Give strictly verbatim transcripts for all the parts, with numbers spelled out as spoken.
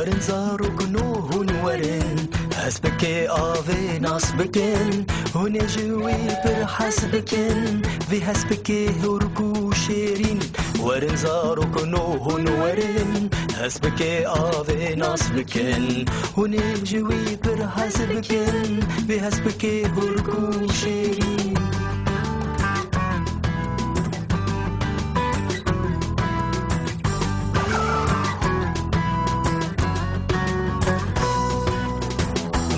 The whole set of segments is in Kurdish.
Werin zarokno hûn werin, hespikê avê nas bikin, hûn ê ji wî pir hez bikin, vî hespikê hûrk û şêrîn. Werin zarokno hûn werin, hespikê avê nas bikin, hûn ê ji wî pir hez bikin, vî hespikê hûrk û şêrîn.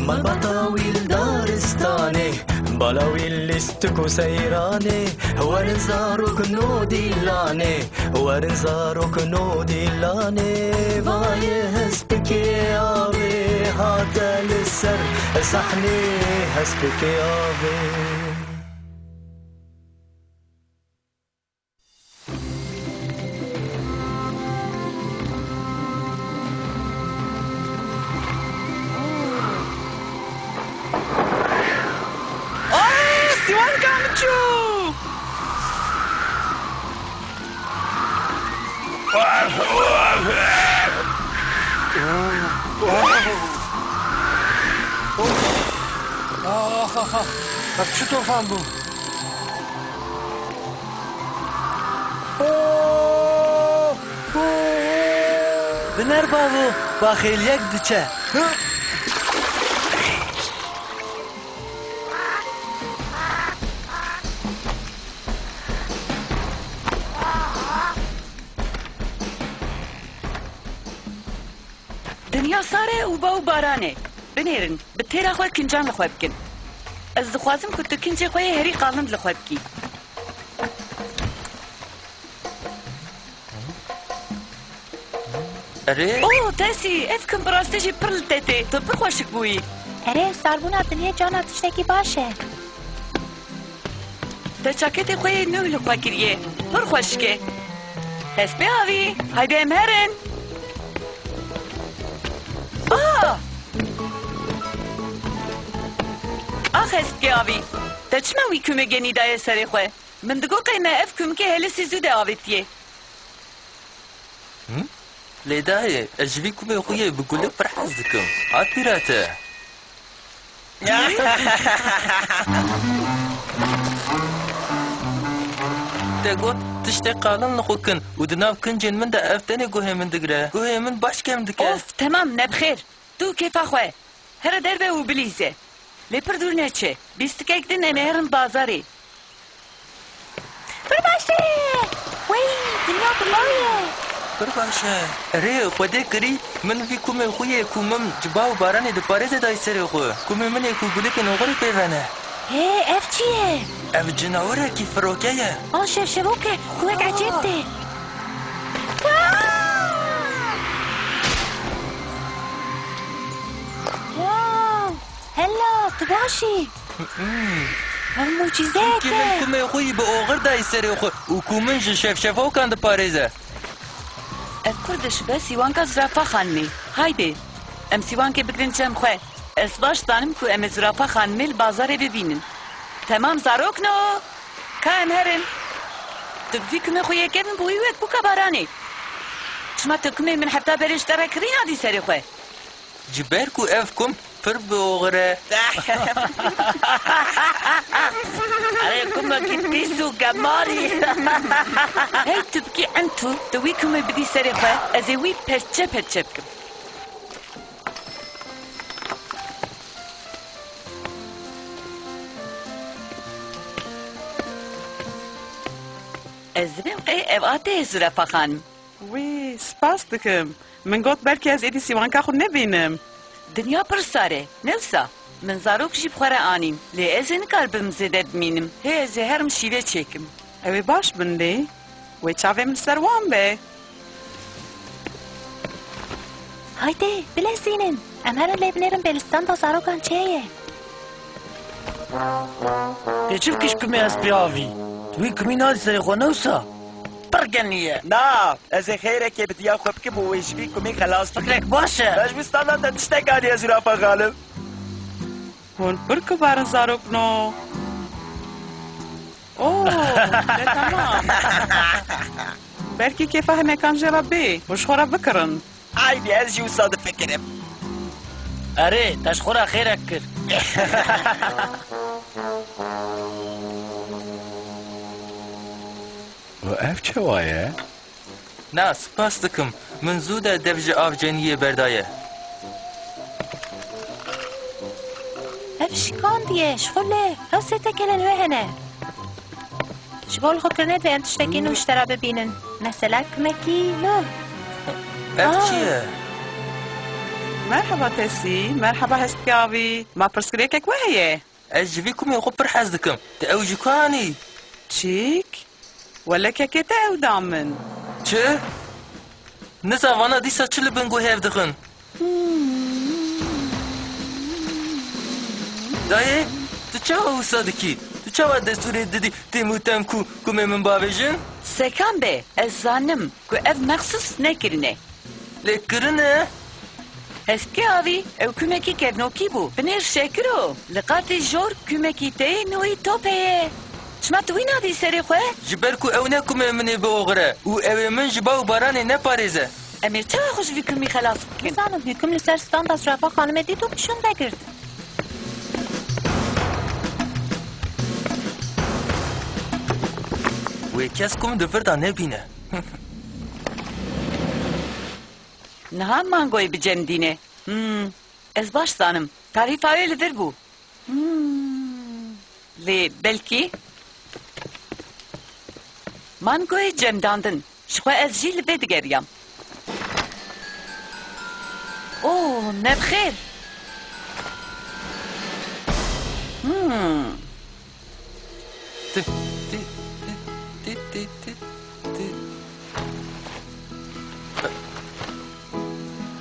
Malbata wî li daristanê, bala wî lîstik û seyranê, werin zarokno dîlanê, werin zarokno dîlanê, vayê hespikê avê hate li ser sahnê, hespikê avê. Aa, Sîwanka min çû! Ev çi tofan bû? Biner bavo, baxêliyek diçe. Dinya sar e û ba û baran e. Binêrin, bi têra xwe kincan li xwe bikin. Ez dixwazim ku tu kincê xwe yê herî qalin li xwe bikî. Erê? Oh, Tesî, ev kim bi rastî jî pir li te tê. Tu pir xweşik bûyî. Erê, sarbûna dinyê cana tiştekî baş e. Te çaketê xwe yê nû li xwe kiriye. Pir xweşik e. Hespê avî, haydi em herin. Ah! Ax hespkê avî, te çima wî kumê genî daye serê xwe? Min digot qey me ev kumikê helisî zû de avêtiye. Hı? Lê dayê, ez ji vî kumê xwe yê bi gulik pir hez dikim. Hat pîra te. Te got, tiştê qalin li xwe kin û di nav kincên min de ev tenê guhê min digire. Guhê min baş kêm dike. Of, temam, nebixêr. Tu kêfa xwe. Here derve û bilîze. Lê pir dûr neçe. Bîstikek din em ê herin bazarê. Pir baş e! Wey, dinya bi law ye! Pir baş e. Erê, Xwedê kirî, min vî kumê xwe yê ku min ji ba û baranê diparêze day serê xwe. Kumê min ê ku gulikên oxirî pê ve ne. Hê, ev çi ye? Ev cinawerekî firoke ye. An şevşevok e, xwek ecêb tê. Wow! Hela, tu baş î? Ev mucîzeyek e. Çimkî min kumê xwe yî bi oxir dayî serê xwe û ku min ji şevşevokan diparêze. Ev kur dişibe Sîwanka Zirafa Xanimê. Haydê, em Sîwankê bigirin cem xwe. Ez baş dizanim ku em ê Zirafa Xanimê li bazarê bibînin. Temam zarokno! Ka em herin. Tu bi vî kumê xwe yê kevin bûyî wek bûka baranê. Çima tu kumê min hefta berê ji te re kirî nadî serê xwe? Ji ber ku ev kum pir bi oxir e. Erê, kumekî pîs û gemarî. Hey, tu bikî entû, tu wî kumê bidî serê xwe, ez ê wî perçe perçe bikim. Ez dinim qey ev a te ye Zurafa xanim. Wî, spas dikim. Min got belkî ez êdî sîwanka xwe nebînim. Dinya pir sar e, ne wisa? Min zarok jî bi xwe re anîn, lê ez ê nikaribim zêde bimînim. Hê ez ê herim şîvê çêkim. Ew ê baş bin lê. Wê çavê min ser wan be. Haydê, bilezînin. Em herin lê binêrin bê li stenda zarokan çê ye. Tê çi bikî ji kumê hespê avî? Tu wî kumî nadî serê xwe, ne wisa? Pir genî ye. Na, ez ê xeyrekê bi diya xwe bikim û wê ji vî kumî xelas bikim. Fikrek baş e. Ez ji wî standa te tiştek aniye Zurafa xanim. Hûn pir kibar in zarokno. Oh, ne tamam. Belkî kêfa hinekan jê re bê û ji xwe re bikirin. Aydî ez jî wisa difikirim. kirim. Erê, te ji xwe re xêrek kir. Û ev çawa ye? Na, spas dikim. Min zû de dev ji avceniyê berdaye. Ev şikandiye, ji xwe lê. Ew sê tekele li wê hene. Ji bo li xwe kirinê divê em tiştekî nû ji te re bibînin. Mesela kumekî nû. Ev Aa. çi ye? Merhaba Tesî, merhaba hespkê avî. Ma pirsgirêkek we heye? Ez ji vî kumê xwe pir hez dikim. Tu ew ji ku anî? Çîk? Welekekê te ew da min. Çi? Niza vana dîsa çi li bin guh hev dixin? Dayê, tu çawa wisa dikî? Tu çawa destûrê didî têm û tem ku kumê min bavêjin? Sekan be, ez zanim ku ev mexsûs nekirine. Lê kirine? Hespkê avî, ew kumekî kevnokî bû. Binêr şekiro. Li qatê jor kumekî te yê nû yê top heye. Çima tu wî nadî serê xwe? Ji ber ku ew ne kumê min ê bioxire û ew ê min ji baw baranê neparêze. Em ê çawa xwe ji vî kumî xelas bikin? Nizanim, hûkum li ser standa zirafa xanimê dît û bi şûnde girt. Wê kes kum di vir de nebîne. Niha mangoyê bicemdîne. Hmm, ez baş zanim. Tarîfa wê li vir bû. Hmm, lê belkî mangoyê cemdandin. Ji xwe ez jî li vê digeriyam. Oh, ne bi xêr. Hmm. Ti, ti, ti, ti, ti, ti, ti.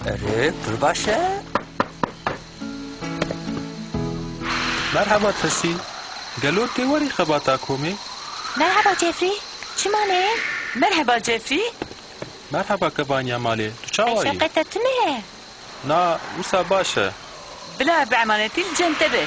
Erê, pir baş e. Merheba Tesî. Gelo tê werî xebata komê? Merheba Jeffrey. Çima ne? Merheba Jeffrey. Merheba kevaniya malê. Tu çawa yî? Şewqê te tune ye. Na, wisa baş e. Bila ev bi emanetî li cem te be.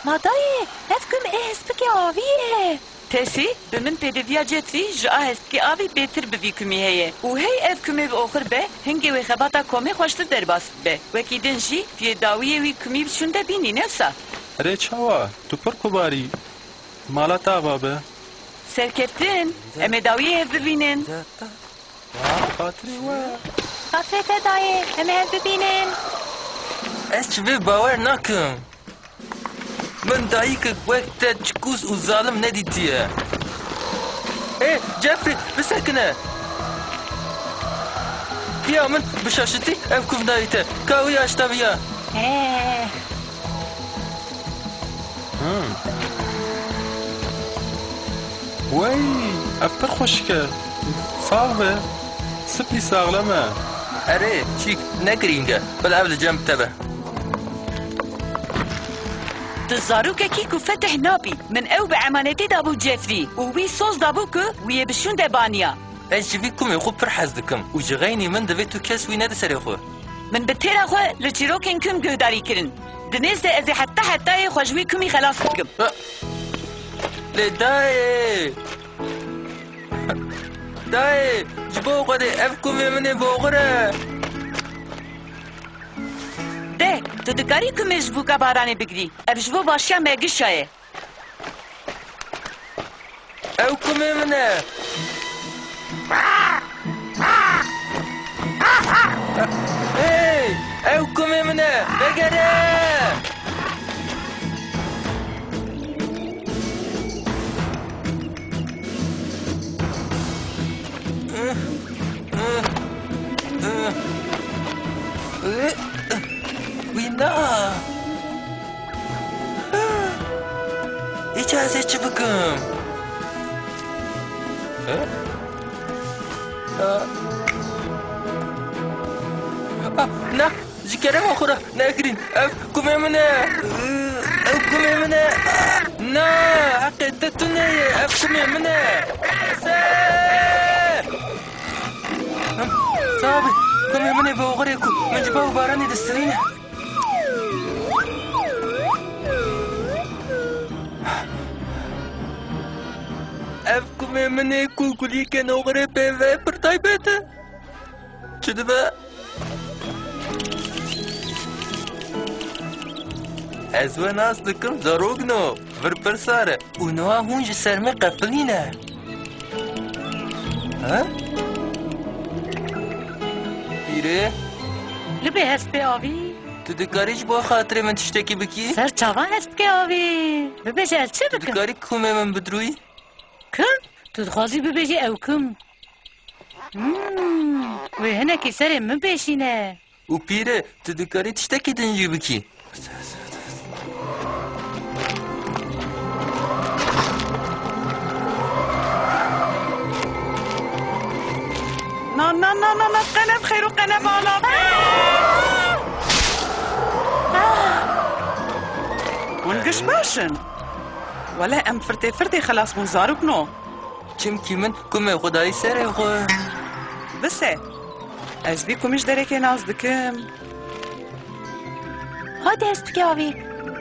Ma dayê, ev kum ê hespikê avî ye. Tesî, bi min pêdiviya Jeffrey ji a hespikê avî bêtir bi vî kumî heye û hey ev kumê bi oxir be, hingê wê xebata komê xweştir derbas bibe. Wekî din jî tu yê dawiyê wî kumî bi şûnde bînî, ne wisa? Erê çawa? Tu pir kubar î. Mala te ava be. Serkeftin, em ê dawiyê hev bibînin. Xatirê we. Xatirê te dayê, em ê hev bibînin. Ez ji vê bawer nakim. Min dayikek wek te çikûs û zalim nedîtiye. Ê, Jeffrey, bisekine. Piya min bi şaşitî ev kum dayî te. Ka wî aştaviya. Ê. Hmm. Wey, ev pir xweşik e. Sax be. Spî saxlem e. Erê, çîk, ne girîng e. Bila ev li cem te be. Tu zarokekî ku fetih nabî. Min ew bi emanetî dabû Jeffrey û wî soz dabû ku wî yê bi şûnde baniya. Ez ji vî kumê xwe pir hez dikim û ji xeynî min divê tu kes wî nede serê xwe. Min bi têra xwe li çîrokên kum guhdarî kirin. Di nêz de ez ê heta hetayê xwe ji wî kumî xelas bikim. Ha. Lê dayê! Dayê! Ji bo Xwedê ev kumê min ê boxir e! De, tu dikarî kumê ji bûka baranê bigirî. Ev ji bo başiya me gişa ye. Ew kumê min e. Hey, ew kumê min e. Vegere! Wî na. Îca ez ê çi bikim? Ah, na, ji kerema xwe re nekirîn. Ev kumê min e. Ev kumê min e. Na, heqê te tune ye. Ev kumê min e. Se! Sabe, kumê min ê bi oxirê ku min ji bav û baranê distirîne. Ev kumê min ê ku kulîlkên oxirê pê ve pir taybet e. Çi dibe? Ez we nas dikim, zarokno. Vir pirsar e. Û niha hûn ji ser min qefilîne. Ha? Pîrê? Libê hespê avî. Tu dikarî ji bo xatirê min tiştekî bikî? Ser çavan hespkê avî. Bibêje ez çi Tu bikim? Dikarî kumê min bidrûyî? Kim? Tu dixwazî bibêjî ew kim? Hmm, wê hinekî serê min bêşîne. Û pîre, tu dikarî tiştekî din jî bikî. Na, na, na, na, na, qeneb xêr û qeneb ala be. Hûn giş baş in? Wele em firtê firtê xelas bûn zarokno. Çimkî min kumê xwe dayî serê xwe. Bise. Ez vî kumî ji derekê nas dikim. Hadi hespikê avî.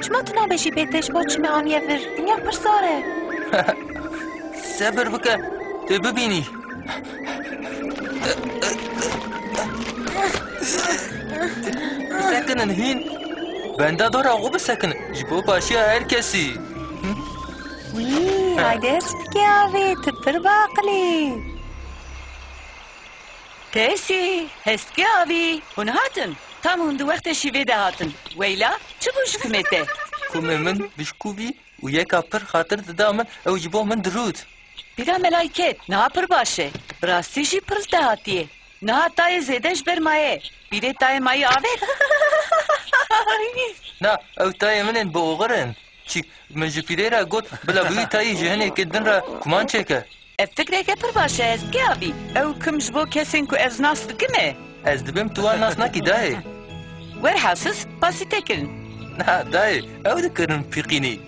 Çima tu nabêjî bê te ji bo çimê aniye vir? Dinya pir sar e. Sebir bike, tê bibînî. Bisekinin hîn. Benda dora xwe bisekinin. Ji bo başiya her kesî. Wî, haydi hespikê avî, tu pir baqilî. Tesî, hespikê avî, hûn hatin. Tam hûn di wextê şîvê de hatin. Weyla, çi bû ji kumê te? Kumê min bişkûbî û yeka pir xatir dida min, ew ji bo min dirût. Pîra melayket, niha pir baş e. Bi rastî jî pir dahatî ye. Niha tayê zêde ji ber maye. Pîrê tayê mayî avêt. Na, ew tayê min ên bi oxir in. Çi, min ji pîrê re got, bila bi wî tayî ji hinekê din re kuman çêke. Ev fikreke pir baş e, hespikê avî. Ew kim ji bo kesên ku ez nas dikim e. Ez dibêm tu wan nas nakî dayê. Werhasis, pasî te kirin. Na, dayê, ew dikirin pîqînî.